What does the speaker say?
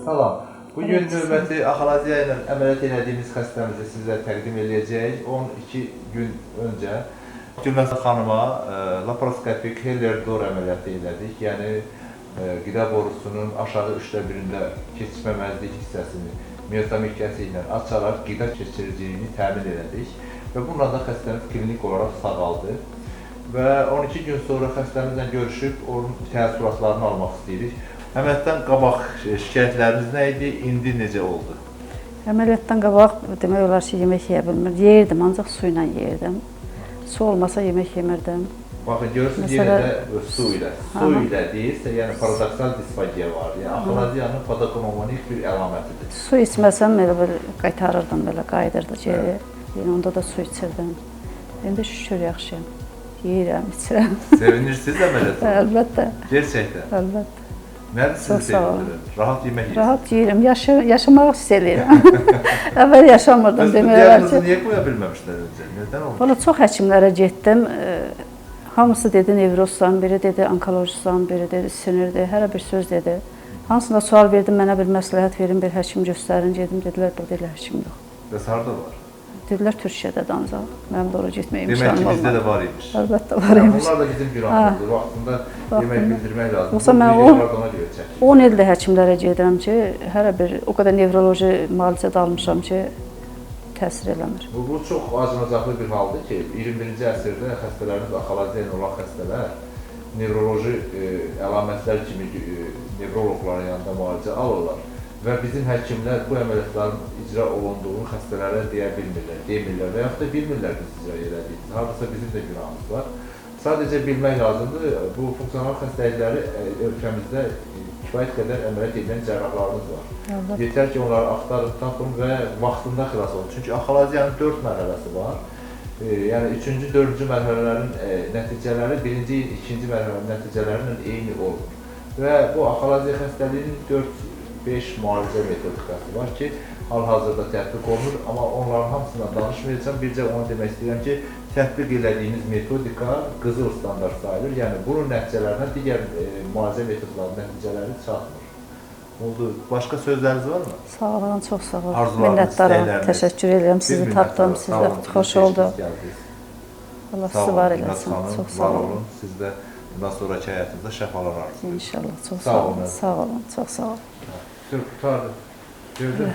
Salam. Bugün növbəti axalaziya ilə əməliyyat elədiyimiz xəstəmizi sizə təqdim eləyəcəyik. 12 gün öncə Gülnaz xanıma laparoskopik Heller-Dor əməliyyatı elədik. Yəni qida borusunun aşağı üçdə birində keçməməzlik hissəsini miotomik kəsi ilə açaraq qida keçiriciliyini təmin elədik və bununla da xəstəmiz klinik olaraq sağaldı. Və 12 gün sonra xəstəmizlə görüşüb onun təəssüratlarını almaq istəyirik. Əməliyyatdan qabaq şikayətləriniz nə idi, indi necə oldu? Əməliyyatdan qabaq demək olar ki, yemək yeyə bilmirdim. Yeyirdim, ancaq su ilə yeyirdim. Su olmasa yemək yemirdim. Baxın, görürsünüz, yenə də su ilə. Su ilə deyirsə, yəni paradoksal disfagiya var. Yəni axalaziyanın patognomonik bir əlamətidir. Su içməsəm elə belə qaytarırdım, belə qayıdırdı geri. Yəni onda da su içirdim. İndi şükür yaxşıyam. Yeyirəm, içirəm. Sevinirsiniz əməliyyata? Əlbəttə. Gerçəkdən? Əlbəttə. Nədir sizi sevindirir? Rahat yemək yeyirsiniz? Rahat yeyirəm, yaşamaq hiss eləyirəm. Əvvəl yaşamırdım demək olar ki. Diaqnozu niyə qoya bilməmişlər öncə? Nədən olmuş? Valla çox həkimlərə getdim. Hamısı dedi nevrozsan, biri dedi onkolojistsan, biri dedi sinirdir, hər bir söz dedi. Hansına sual verdim, mənə bir məsləhət verin, bir həkim göstərin. Gedim, dedilər, burada elə həkim yox. Bəs harda var? Dedilər, Türkiyədə ancaq. Mənim də ora getməyə imkanım olmadı. Demək ki, bizdə də var imiş. Əlbəttə var imiş. Bunlar da bizim günahımızdır. Vaxtında demək bildirmək lazımdır. Yoxsa mən 10 ildir həkimlərə gedirəm ki, hər bir o qədər nevroloji müalicə də almışam ki, təsir eləmir. Bu çox acınacaqlı bir haldır ki, 21-ci əsrdə xəstələrimiz, axalaziya ilə olan xəstələr nevroloji əlamətlər kimi nevroloqların yanında müalicə alırlar. Və bizim həkimlər bu əməliyyatların icra olunduğunu xəstələrə deyə bilmirlər, demirlər və yaxud da bilmirlər biz icra elədiyimizi. Hardasa bizim də günahımız var. Sadəcə bilmək lazımdır, bu funksional xəstəlikləri ölkəmizdə kifayət qədər əməliyyat edən cərrahlarımız var. Əlbəttə. Yetər ki, onları axtarın, tapın və vaxtında xilas olun. Çünki axalaziyanın 4 mərhələsi var. Yəni 3-cü, 4-cü mərhələlərin nəticələri 1-ci, 2-ci mərhələnin nəticələri ilə eyni olmur. Və bu axalaziya xəstəliyinin 4-5 müalicə metodikası var ki, hal-hazırda tətbiq olunur, amma onların hamısından danışmayacağam. Bircə onu demək istəyirəm ki, tətbiq elədiyimiz metodika qızıl standart sayılır. Yəni bunun nəticələrinə digər müalicə metodlarının nəticələri çatmır. Oldu. Başqa sözləriniz varmı? Sağ olun, çox sağ olun. Arzularınız, Minnətdaram. istəkləriniz. Təşəkkür edirəm. Sizi tapdım, sizlə xoş oldu. Allah sizi var eləsin. Çox sağ olun. Siz də bundan sonraki həyatınızda şəfalar arzulayıram. İnşallah. Çox sağ olun. Sağ olun. Çox sağ olun. Qurtardı. Gördün mü?